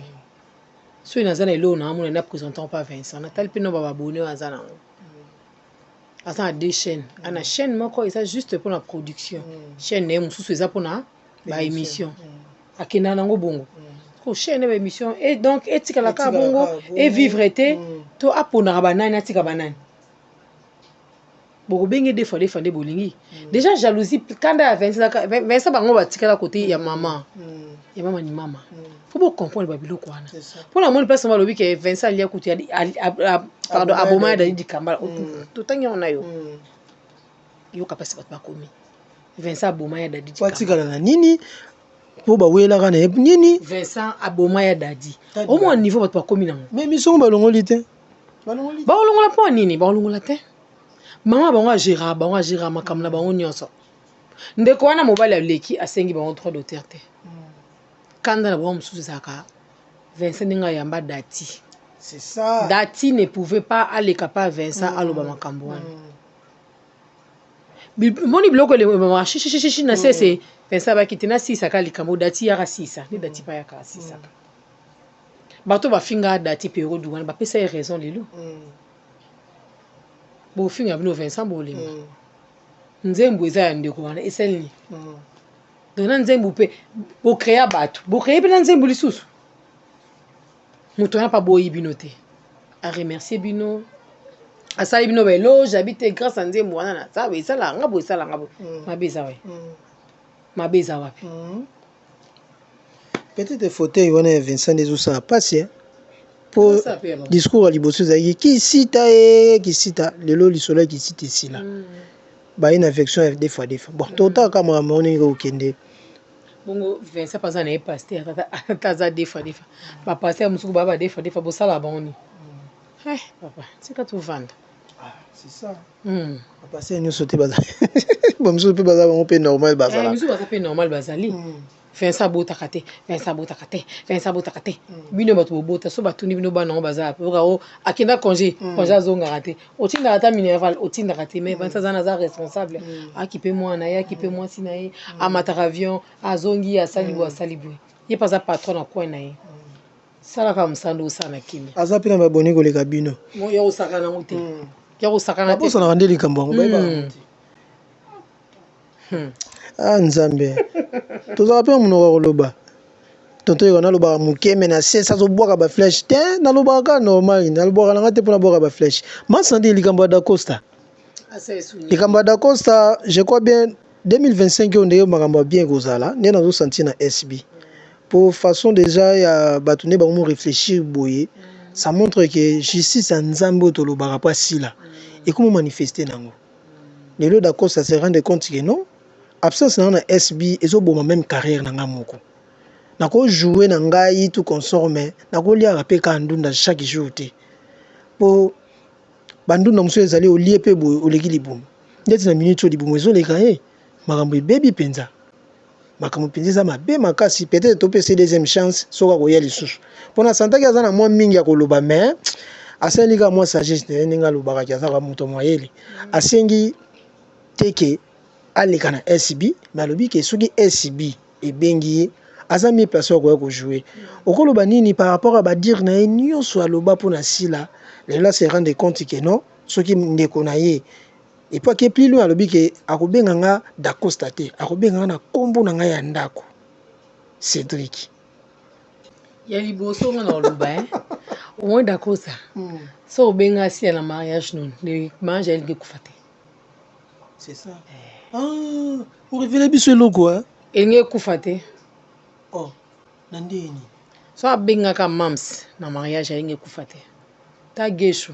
Soki naza na eloko na amona na présentant pa Vincent, natali mpe no bababone oyo aza nango. Aza na deux chaînes. Ana chaîne moko eza juste mpona production, chaîne na ye mosusu eza mpona baémission. Akendaka nango bongo ko chaîne ya baémission, et donc etikala kaka bongo, evivre te. To aponaka banani, atika banani. Bokobenge deux fois, deux fois nde bolingi déjà jalousie, kanda ya Vincent. Vincent, bango batikala kote ya mama, ya mama ni mama. Faut bocomprendre babiloko wana. Mpo na moni place balobi ke Vincent alia kutu, pardon, aboma ya Dani Dikambala. Totangi yango na yo, yoka mpasi bato bakomi Vincent aboma ya Dadi. Atikala na nini mpo bawelaka na ye nini? Vincent aboma ya Dadi, omona niveau bato bakomi nango. Mais misongo balongoli te. Bakolongola mpo nini? Bakolongola te. Mama bango agéra, bango agéra makambo na bango nyonso. Ndeko wana mobali aleki, asengi bango droit d'auteur te. Kanda na bango mosusu ezalaka Vincent ndenge ayamba Dati. C'est ça. Dati ne pouvait pas aleka pa Vincent, aloba makambo wana. Moni biloko elemaka shishishishi na sese. Vincent abaki te, nasisaka likambo. Dati yaka sisa nde Dati mpa yaka asisaka. Bato bafinga Dati periode wana, bapesa ye raison. Lelo bofinga bino Vincent, bolemba. Nzembo eza ya ndeko wana, esali nini? Donc na nzembo mpe bocréa, bato bocréer mpe na nzembo lisusu. Moto wana mpa boyi bino te, aremercie bino, asali bino baéloge, abi te grâce ya nzembo wana na esalaka nga boye, esalaka nga boye. Mabe eza wapi? Mabe eza wapi? Peut-être fauteuil wana ya Vincent nde ezosala mpasi mpo discours ya liboso ezalaki kisita ye kisita. Lelo lisolo ya kisita esila, baye na version ya deux fois deux fois. Bon, totaka makambo yango ndenge kokende. Bongo Vincent mpe aza na ye pasteur, ata aza deux fois deux fois. Bapasteur mosuku baa ba deux fois deux fois, bosala bango nini? Eh papa, tika tovanda. C'est ça. Bapasteur nyonso te baza, bamosusu mpe baza bango mpe normal bazala. Misusu baza mpe normal, bazali. Vincent abotaka te, Vincent abotaka te, Vincent abotaka te. Bino bato bobota, so batuni bino, bana yango baza oka o akenda congé, congé azongaka te, otindaka ata minerval, otindaka te. Mais Vincent aza na, aza responsable, akipe mwana ye, akipe mwasi na ye, amataka avion, azongi, asali boye, asali boye. Ye mpe aza patron na coin na ye, salaka mosala osala na kimia. Aza mpe na baboni koleka bino. Ya kosakana yango te, ya kosakana te. Babosanaka nde likambo yango, bayebaka yango te. Ah Nzambe, tozalaka mpe na monoko ya koloba. Tonton Yeko, nalobaka moke me na sese azobwaka baflèche te. Nalobaka kaka normal, nalobwaka nanga te mpona bwaka baflèche. Masandi, likambo ya Dacosta, likambo ya Dacosta, je crois bien 2025 oyo ndenge makambo ya bien ekozala nde nazosentir na SB, po façon déjà ya bato nde bango réfléchir boye, ça montre que justice ya Nzambe oyo tolobaka mpo asila ekoma manifeste nango. Lelo Dacosta se rendre compte que non, absence na nga na SB ezoboma même carrière na nga moko. Nakojoue na ngai tout consort, mais nakoliaka mpe kaka ndunda chaque jour te, po bandunda mosusu ezali olie mpe boye oleki libumu. Ndeti na minute oyo libumu ezoleka ye, makambo ebebi mpenza, makambo mpenza eza mabe makasi. Peut-être topesa deuxième chance soki akoya lisusu, mpona santaki aza na mwa mingi ya koloba, mais asali kaka mwa sagesse na ye ndenge alobakaki, azaka moto mayele. Asengi te ke aleka na SB, mais alobi ke soki SB ebengi ye, aza mieux place akoya kojouer. Okoloba nini par rapport à badire na ye nyonso aloba mpona sila? Lelo se rendre compte ke non, soki ndeko na ye, et puis ake plus loin, alobi ke akobenga nga Dacosta te, akobenga nga na nkombo na ngai ya ndako, Cédric. Ya liboso nga na oloba, omoi Dacosta, so obenga Sila na mariage, nono mariage ayelingi ekufa te. C'est ça. Ah, orévéler biso eloko, hein? Elingi ekufa te. Oh, na ndeni? So abengaka mams na mariage, alingi ekufa te. Ta Gesho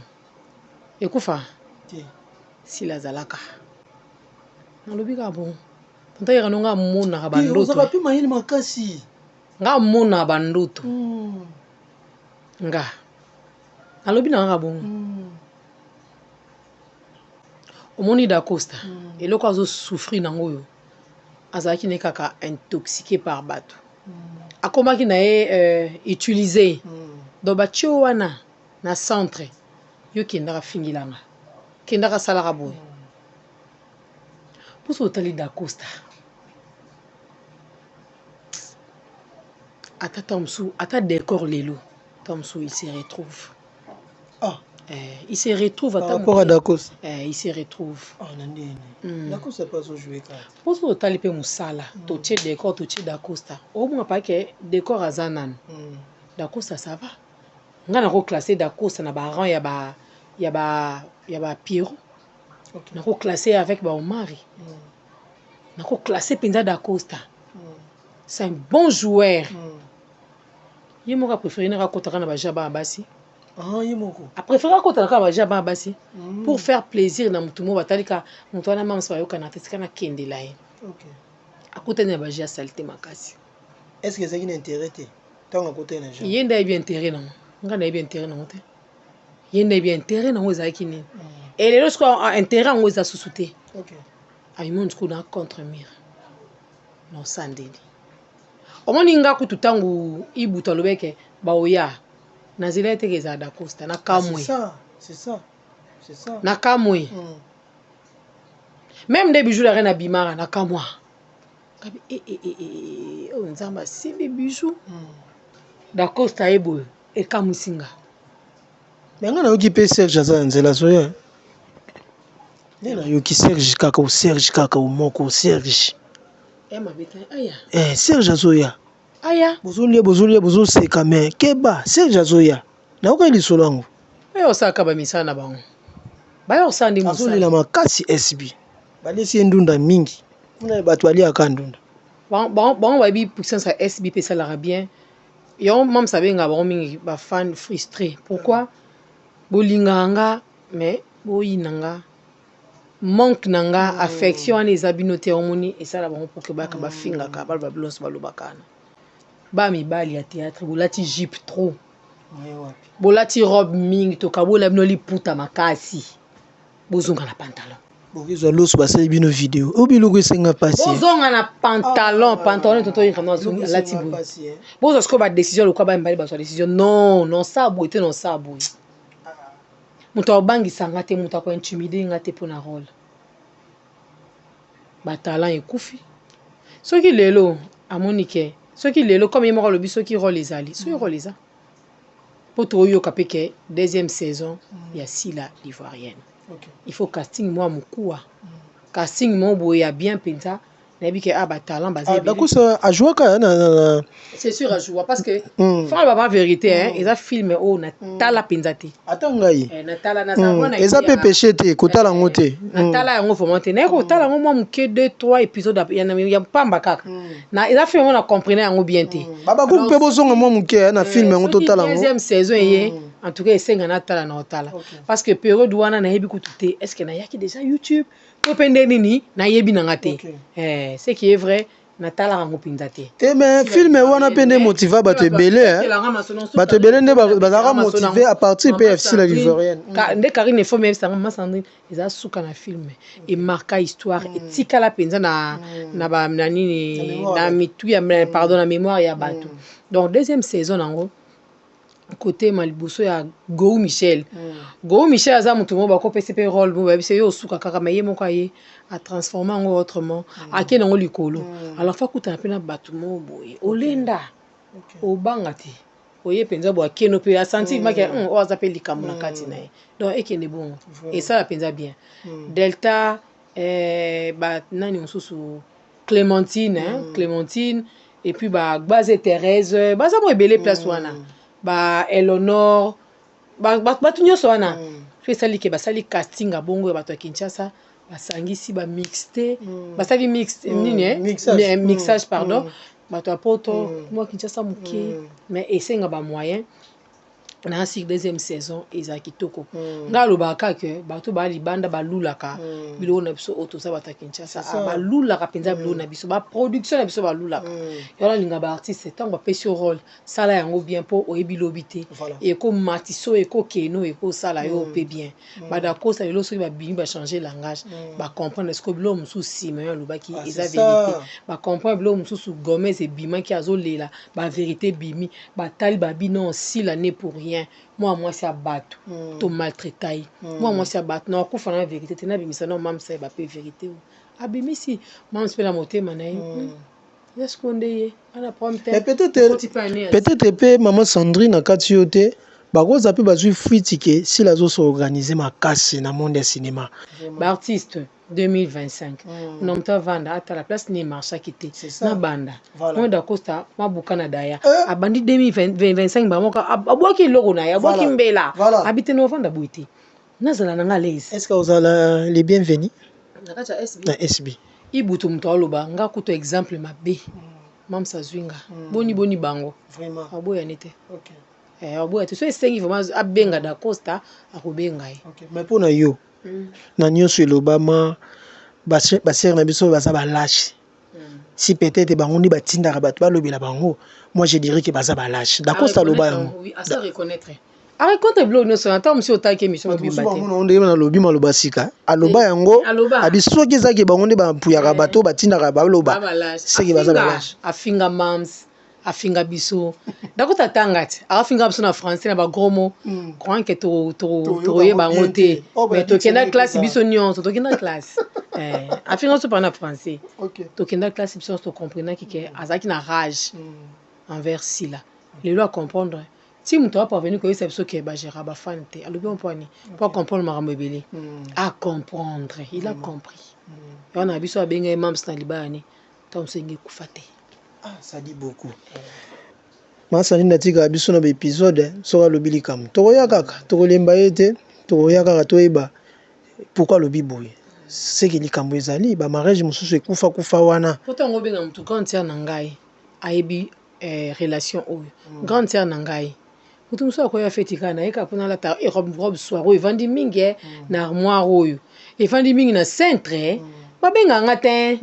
ekufa. Te. Sila azalaka, nalobi kaka bon, tonton Irano, nga amonaka bandoto. Ozalaka mpe mayele makasi. Nga amonaka bandoto. Nga nalobi na kaka bongo. Omoni Dacosta, eloko azosouffrir nango oyo azalaki ne kaka intoxiqué par bato. Akomaki na ye utilisé. Donc batie wana na centre, yo kendaka fingilanga, kendaka asalaka boye. Mposo otali Dacosta, ata ntango mosusu, ata décor lelo, ntango mosusu il se retrouve. Ah. Il se retrouve. Par rapport à Dacosta? Il se retrouve. Ah, na ndeni? Dacosta mpe azojouer kaka. Mposo otali mpe mosala, totie décor, totie Dacosta, omona pake décor aza nanu. Dacosta, ça va. Nga nakoclasser Dacosta na barang ya ba Pierrot. Nakoclasser avec baOmari. Nakoclasser mpenza Dacosta. C'est un bon joueur. Ye moko apréféré naka akotaka na baja bana basi. Ah, ye moko. Apréféré akotaka kaka baja bana basi pour faire plaisir na motu moko. Batali ka moto wana, mamasa bayokana te, tika nakendela ye. Akotani na baja saleté makasi. Est ce que ezalaki na intérêt te ntango akotani na jean? Ye nde ayebi intérêt nango, nga nayebi intérêt nango te. Ye nde ayebi intérêt nango ezalaki nini. Elelo sikoyo intérêt yango eza susu te. Amimoni sikoyo na contre mur na osandeli. Omoni, nga kutu ntango Ibutu alobeke baoya na nzela eteke, ezala Dacosta na kamwe. C'est ça, c'est ça, c'est ça. Na kamwe. Même nde Bijou la Reine abimaka na kamwa, ngabi e e e e, oyo Nzambe asimbi Bijou. Dacosta ye boye ekamwisi nga. Me nga nayoki mpe Serge aza na nzela, azoya. Nde nayoki Serge kaka o Serge kaka o moko Serge. E mabe te, aya. Eh, Serge azoya. Aya. Bozolia, bozolia, bozoseka, me keba, Serge azoya. Nayokai lisolo yango. Oyo osalaka bamisala na bango, baya kosala nde mosala. Azolela makasi. Sb balesi ye ndunda mingi kuna, bato baliaka ndunda. Bango bayebi puissance ya SB mpe esalaka bien. Yango mamsa abengaka bango mingi bafan frustré. Pourquoi bolingaka nga mais boyina nga? Manque na nga, affection wana eza bino te. Omoni, esala bango pour que bayaka bafingaka, baloba bilonso balobaka wana. Ba mibali ya théâtre, bolati jupe trop, bolati robe mingi, tokabola bino liputa makasi, bozonga na pantalon. Bokozwa loso, basali bino video oyo, biloko esenga mpasi. Bozonga na pantalon, pantalon. Toto Irano alati boye, bozwa sikoyo badécision lokwa bamibali bazwa décision. Non, non, sa boye te, non, sa boye. Moto akobangisa nga te, moto akointimider nga te mpo na rôle. Batalent ekufi. Soki lelo amoni ke, soki lelo, comme ye moko alobi, soki rôle ezali, soki rôle eza, mpo toyoka mpe ke deuxième saison ya Sila l'ivoirienne, il faut casting mwa mokuwa, casting moko boye ya bien mpenza. Nayebi ke a batalent baza ebele. Dacosta ajouaka na C'est sûr, ajoua, parce que fana baba vérité, hein, eza film oyo natala mpenza te. Ata ngai. Eh, natala naza mwana. Eza mpe péché te kotala yango te. Natala yango vraiment te. Naye kotala yango mwa moke, deux trois épisode ya pamba kaka. Na eza film oyo na comprendre yango bien te. Babakuku mpe bozonga mwa moke na film yango, totala yango. Deuxième saison eye, en tout cas esenga natala na otala, parce que période wana nayebi kutu te est ce que nayaki déjà YouTube to mpe nde nini, nayebi nanga te. Eh, ce qui est vrai, natalaka yango mpenza te. Te, mais film wana mpe nde motiva bato ebele, bato ebele nde bazalaka motivé à partir mpe ya Sila l'ivoirienne. Nde Karine Efome yebisanga, mama Sandrine, eza suka na film, emarqua histoire, etikala mpenza na nini, na mitu ya, pardon, na mémoire ya bato. Donc deuxième saison nango, kotema liboso ya Gou Michel. Gou Michel aza moto moko bakopesa mpe rôle mo bayebisa ye osuka kaka, ma ye moko aye atransforme yango autrement, ake nango likolo. Alors fa kutana mpe na bato moko boye, olenda obanga te, oye mpenza boye, akeno mpe asanti maki oyo aza mpe likambo na kati na ye. Donc ekende bongo, esala mpenza bien. Delta, ba nani mosusu, Clémentine, hein? Clémentine et puis ba Gbaze Thérèse, baza mo ebele place wana, ba Eleonore, bato nyonso wana. So esali ke basali casting ya bongo ya bato ya Kinshasa. Basangisi, bamixte, basali mix nini, eh? Mixage. Mixage, pardon. Bato ya Poto, mwa Kinshasa moke, mais esenga bamoyen na sik. Deuxième saison eza kitoko. Ngai alobaka kaka ke bato baya libanda balulaka biloko na biso oyo toza bato ya Kinshasa. C'est ça. Ah, balulaka mpenza biloko na biso, baproduction na biso balulaka. Yango nalinga baartiste, ntango bapesi yo rôle, sala yango bien, mpo oyebi lobi te. Ekomatisa oyo, ekokende oyo, ekosala yo mpe bien. Badakosa lelo, soki babimi, bachange langage, bacomprendre ce que biloko mosusu nsima yo alobaki Ah, eza c'est ça. vérité. Bacomprendre biloko mosusu Gomez ebimaki, azolela, bavérité ebimi, batali babi non, Sila n'est pour rien. Mwa mwasi ya bato tomaltraita ye, mwa mwasi ya bato na akufa na vérité te. Nabimisa na mamisa ye bape vérité oyo abimisi mamisi mpe na motema na ye. Eza sikoyo nde ye ana problème te. Mais peut-être Okoti mpe ane ya peut-être mpe mama Sandrine na kati yo te, bakoza mpe bazwi fuite ke Sila azosorganize makasi na monde ya cinéma. Baartiste, 2025 na moto avanda, atala place nini emarchaki te. C'est ça. Na banda Voilà. mo Dacosta mabuka na daya. Eh. Abandi 2025, bamoko abwaki eloko na ye, abwaki Voilà. mbela. Voilà. Abi te, na ovanda boye te, nazala na nga lese. Est ce que ozala les bienvenus Na kati ya SB? Na SB. Ibutu, moto aloba nga kutu exemple mabe. Mamsa azwi nga boni boni bango. Vraiment. Aboyani te. Okay. Eh, aboya te. So esengi vraiment abenga Dacosta, akobenga ye. Okay. Mais mpo na yo, na nyonso elobama, basere na biso baza balâche, si peut-être bango nde batindaka bato balobela bango, moi je dirais que baza balâche. Dacosta aloba yango. Oui, asa reconnaître, areconnaître biloko nyonso. Ata mosi otaki émission mobimba te. Bamona ndenge nalobi maloba sika, aloba yango. Aloba. Abi soki ezaki bango nde bampuyaka bato batindaka baloba, Babalâche. seki baza Afinga- balâche. Afinga mams, afinga biso. Dakota tanga te, afinga biso na français na bagros mots, croyant ke tokoyeba yango te. Oh, Mais tokenda classe biso nyonso, tokenda classe. Eh, afinga biso mpa na français. Tokenda classe biso nyonso, tocomprenaki ke azalaki na rage envers Sila. Lelo acomprendre ti moto aparvenir koyebisa biso ke bagéra bafan te. Alobi mpo ani mpo acomprendre makambo ebele, acomprendre, il a compris. Wana na biso abengai ye mams na libaya ni ntango mosu enge ekufa te. Ah, ça dit beaucoup. Masani natikaka biso na baépisode. Soki alobi likambo, tokoya kaka, tokolemba ye te, tokoya kaka toyeba pourquoi alobi boye. Seke likambo ezali bamariage mosusu ekufa kufa wana. Po ntango obenga motu grande sœur na ngai, ayebi relation oyo grande sœur na ngai. Motu mosusu akoya feti kaka na ye kaka mpona alata robe soir oyo evandi mingi na armoire, oyo evandi mingi na centre, babengaka nga te.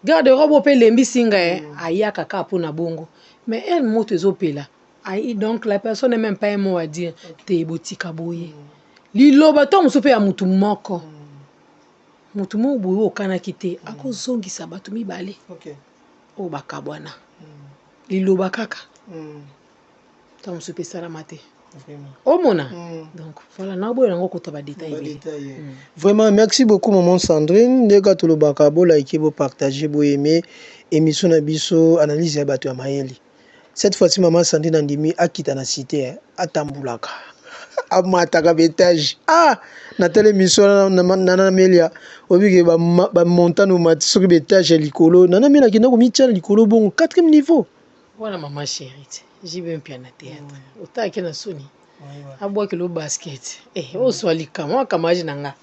Garde robe oyo mpe elembisi ngai, ayaka kaka mpona bongo. Mais elle, moto ezopela. Ai, donc la personne n'a même pas un mot à dire te. Botika boye, liloba to mosusu mpe ya motu moko, motu moko boye oyo okanaki te, akozongisa bato mibale oyo bakabwana. Liloba kaka ntango mosusu mpe esalama te, omona. Donc voilà, naboya yango kota badétail ebele. Vraiment, merci beaucoup, maman Sandrine. Ndenge tolobaka, bolike, bopartage, boyeme émission na biso, analyse ya bato ya mayele. Cette fois-ci, maman Sandrine andimi akita na cité, atambulaka, amataka baétage. Ah, na tala émission Nana Melia, obike bamontagne, omati soki baétage ya likolo. Nana Melia akenda komitia na likolo bongo, quatrième niveau. Wana mama chéri te, jibe mpia na théâtre, otalaki na soni, abwakeli o basket. Eh, oswa likambo akamage na nga,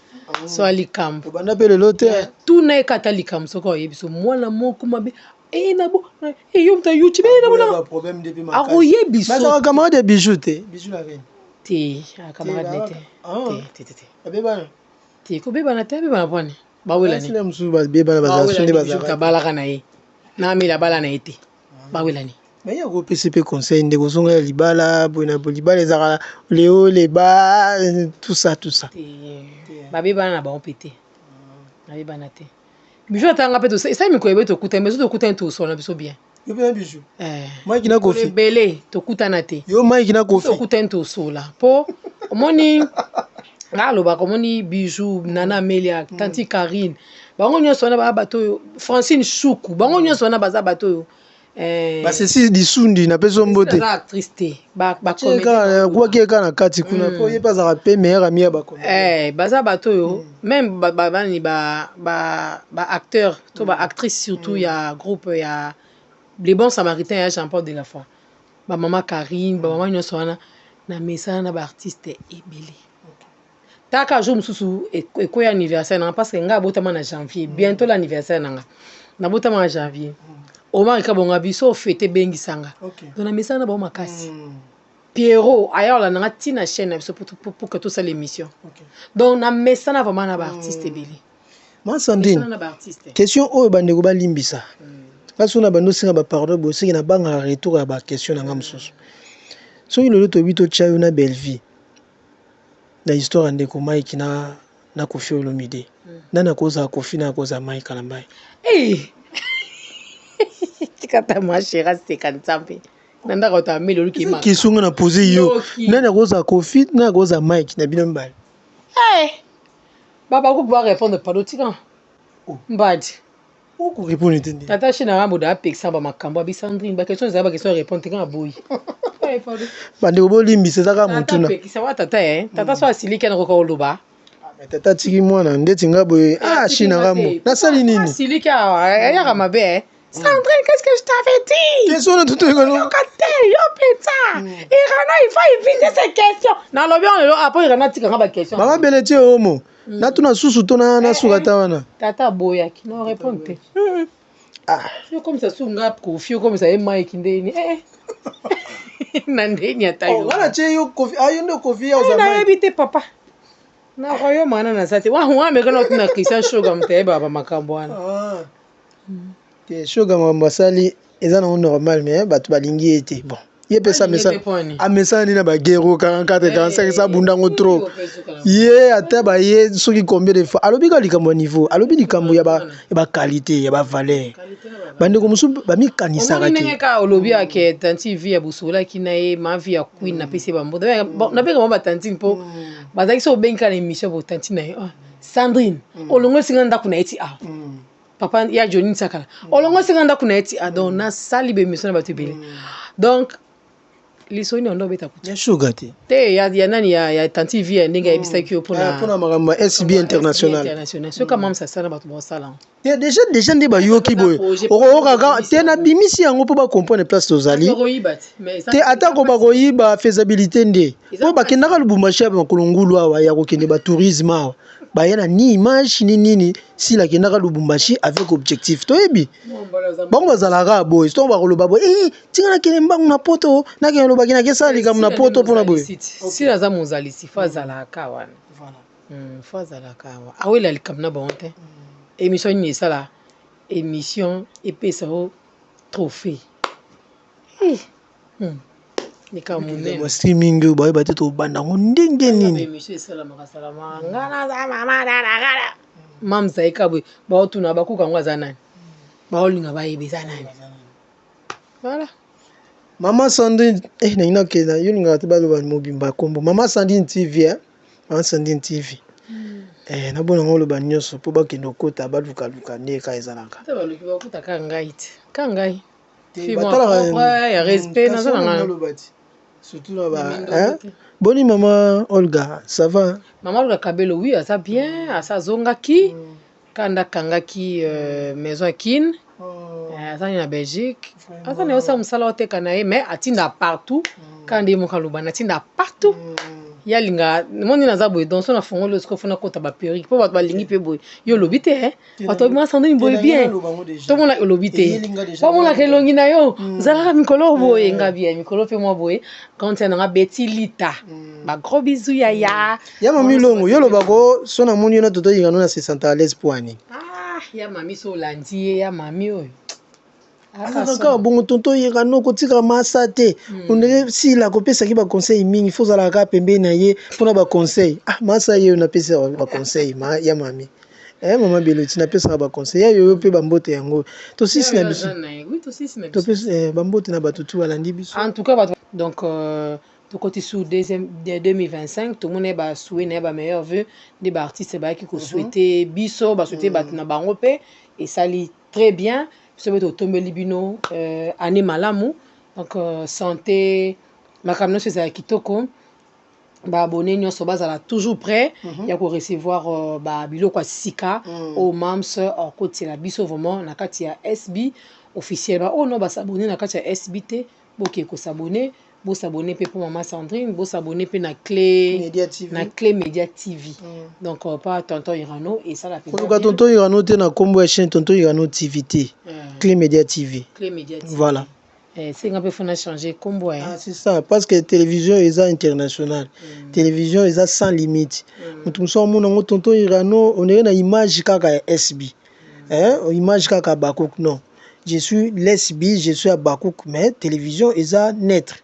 swa likambo. Obanda mpe lelo te. Tuna ye kata likambo soki oyebi so mwana moko mabe e na bo e yo moto ayuti be na bona akoyebi so. Bazalaka camarade ya Bijou te, Bijou la reine? Te, camarade ne te. Te, te, te. Babebana? Te, kobebana te. Abebana pwani? Bawelani? Mosusu babebana, bazala so nde bazalaka. Abalaka na ye na Amela, abala na ye te, bawelani. Mais ye akopesa mpe conseil ndeko, ozonga ya libala boye na boye, libala ezalaka leo leba, tout ça, tout ça. Babebana na bango mpe te, babebana te. Bijou atanga mpe, esali mikolo ebe tokutani, mais so tokutani, tosola na biso bien. Yo mpe na Bijou, Mike na Kofi? Ebele tokutana te. Yo, Mike na Kofi? Tokutani, tosola, mpo omoni nga alobaka, omoni Bijou, Nana Amelia, tanti Karine, bango nyonso wana baa bato oyo, Francine Shuku, bango nyonso wana baza bato oyo. Basesi lisundi, napesi yo mbote. Aza actrice te. Kwaki eka na kati kuna, mpo ye mpe azalaka mpe meilleur ami ya bacomédien. Baza bato oyo, même bani, baacteur to baactrice, surtout ya groupe ya Les Bons Samaritains ya Jean Paul de la Foi, bamama Karine, bamama nyonso wana. Na mesana na baartiste ebele. Taka jour mosusu ekoya anniversaire nanga, parce que ngai abotama na janvier, bientôt l'anniversaire nanga, nabotama na janvier. Omar Kabonga biso fête, ebengisanga. Donc na mesana na bango makasi. Pierrot aya olanda nga ntina chaîne na biso pour que tosala émission. Donc na mesana vraiment na baartiste ebele. Ma Sandrine, Mesana na baartiste. Question oyo, bandeko balimbisa nga so na bando osenga bapardon boye, soki nabangaka retour ya baquestion na nga mosusu. Soki lelo toyebi totya yo na Bellevie na histoire ya ndeko Mike na Kofi Olomide, nani akozala Kofi, nani akozala Mike Kalambai? Tikata ma chérie, aseka Nzambe na ndako ota ameli oluki. Question nga na pose yo. Noki. Nani akozala Kofi, nani akozala Mike na bino mibale? Baba ko répondre, pardon, tika. Oh. Mbadi. Okorépondre te nde. Tata shi na rambo apekisa bamakambo abi Sandrine, baquestion ezala baquestion ya répondre te, kaka boyi. Eh, pardon. Bandeko bolimbisa, eza kaka Tata motuna. apekisa wa tata, tata so asiliki, anakoka koloba. Mais tata atiki mwana ndeti nga boye, ah, shi na ngambo nasali nini? Asiliki awa ayaka mabe. Sandrine, qu'est-ce que je t'avais dit? Question na tutoyekano. Yoka te, yo mpenza Irana, il faut éviter ces questions. Nalobi yango lelo apo Irana atikanga baquestion. Mama Bele tie omo natuna susu to nasuka ta wana. Tata aboyaki no répondre te. Ah. Okomisa su nga Kofi, okomisa ye Mike ndeni. Na ndeni ata yo. Wana tie yo Kofi, ah, yo nde Kofi ya oza Mike. Nayebi te, papa, na royaume wana naza te. Wa meka na otuna Christian Shoga, moto ayebaka bamakambo wana. Ah. Te, Shoga makambo asali eza nango normal, mais bato balingi ye te. Bon, ye mpe sa Balingi ye te mpo ani? Amesana nini na baguerre 44 45, sa abundango trop. Ye ata baye soki combien de fois, alobi kaka likambo ya niveau, alobi likambo ya baqualité, ya bavaleur. Bandeko mosusu bamikanisaka Omoni ndenge te. Kaka olobi ake tanti vi ya bosololaki na ye, ma vi ya Queen, napesi ye bambote, nabenga bango batantine mpo bazalaki so obengi kaka na émission bo tantine na ye. Ah, Sandrine, olongo esinga ndako na ye ti awa. Papa ya Joni Nsakala, olongo esinga ndako na ye ti. Ah, donc nasali baémission na bato ebele. Donc lisoni yango obeta kutu. Ya Shoga te. Te, ya nani, ya tanti vi ya ndenge ayebisaki yo mpona mpona makambo ya SB International. International, soki mamisa asala, bato baosala yango. Te, déjà nde bayoki boye, okoyokaka te. Nabimisi yango mpo bacomprendre place tozali. Bakoyiba te, mais te, atako bakoyiba, faisabilité nde mpo bakendaka Lubumbashi ya makolo ngulu awa ya kokende batourisme awa, baya na ni image ni nini. Sila akendaka Lubumbashi avec objectif, toyebi bango bazalaka boye. Ntongo bakoloba boye, eh, tinga nakende mbangu na poto, nakende lobaki nakesala likambo na poto mpona boye. Sila aza mozalisi, fo azalaka wana. Fo azalaka awa, awela likambo na bango te. Émission nini esala émission epesa o trophée? Likambo monene. Streaming oyo bayeba te, tobanda yango ndenge nini? Émission esalamaka salamaka, nga naza mama nanagala mamza eka boye, baotuna bakuka yango aza nani, baolinga bayeba eza nani. Voilà. Mama Sandrine, eh, nangi nakenda yo, lingaka te baloba mobimba kombo Mama Sandrine TV, eh? Mama Sandrine TV, eh, nabona yango oloba nyonso mpo bakende okota balukaluka nde eka ezalaka. Ata baluki, bakuta ka ngai te, ka ngai Te, fille moko batalaka propre, ya respect, naza na ngai. Naloba ti surtout na ba, hein? Boni mama Olga, ça va? Mama Olga Kabelo, oui, aza bien, asa azongaki kanda akangaki maison ya Kine. Aza na Belgique, aza na ye osala mosala oteka na ye, mais atinda partout. Kaka nde ye moko aloba natinda partout. Ye alinga moni naza boye, donc so nafongoli oyo sikoyo, fona kota baperruque mpo bato balingi mpe boye. Yo olobi te, eh? Bato babi Sandrine boye bien, tomona olobi te, bamonaka elongi na yo, ozalaka mikolo boye, nga bien mikolo mpe mwa boye. Grande nanga Beti Lita, bagros bisous yaya. Ya mami Longo, yo olobako so namoni yo na toto yingano na se senta à l'aise po ani. Ah, ya mami, so olandi ye, ya mami oyo. Azaka kaka bongo, tonto Yekano kotika masa te. Ondenge sila kopesaki baconseil mingi, fo ozalaka kaka pembeni na ye mpona baconseil. Ah, masa ye oyo napesaka baconseil ma, ya mami, eh, mama Beloti, napesaka baconseil ya yoyo mpe bambote yango tosisi na biso. Oui, tosisi na biso. Topesi bambote na bato tu balandi biso. En tout cas bato, donc tokoti sur deuxième 2025, tomoni ye basouhaits na ye, bameilleurs vœux nde baartiste bayaki kosouhaiter biso, basouhaiter bato na bango mpe esali très bien. Biso mpe totombeli bino année malamu. Donc santé, makambo nyonso ezala kitoko, baabonné nyonso bazala toujours prêt ya korecevoir babiloko ya sika oyo mams akotiela biso vraiment na kati ya SB Officiel. Baoyo no bas'abonner na kati ya SB te, boke kos'abonner. Bosabone mpe mpo mama Sandrine, bosabone mpe na Clé Media TV. Na Clé Media TV. Donc pa tonton Irano esala mpenza Koluka bien. Tonton Irano te na nkombo ya chaîne Tonton Irano TV te. Clé Media TV. Clé Media TV. Voilà. Senga mpe fona changer nkombo ya Ah, c'est ça, parce que télévision eza internationale, télévision eza sans limite. Moto mosusu amona yango Tonton Irano, on na image kaka ya SB, hein, image kaka Bakuk. Non, je suis lesbi, je suis Abakouk, mais télévision eza neutre.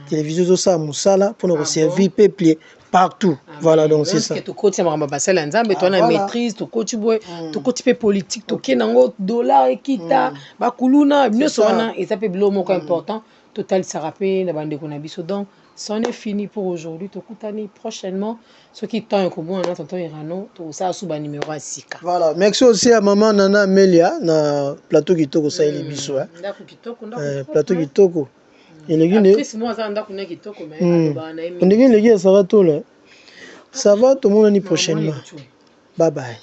Télévision ezosala mosala mpona koservir peuple partout. Voilà, donc c'est ça. Tokoti ya makambo ya basali ya Nzambe, toa na maîtrise, tokoti boye, tokoti mpe politique, tokende yango, dollar ekita, bakuluna nyonso wana eza mpe biloko moko important totalisaka mpe na bandeko na biso. Donc c'en est fini pour aujourd'hui. Tokutani prochainement soki temps ekomona na tonton Irano, tokosala su banimero ya sika. Voilà, merci aussi à maman Nana Amelia na plateau kitoko osaleli biso, hein. Ndako kitoko, ndako Plateau kitoko eleki nde. Actrice mo aza na ndako ne kitoko, mais alobaka na ye mingi. Ndenge eleki ya Sara Tola. Ça va, tomonani prochainement. Maman. Bye bye.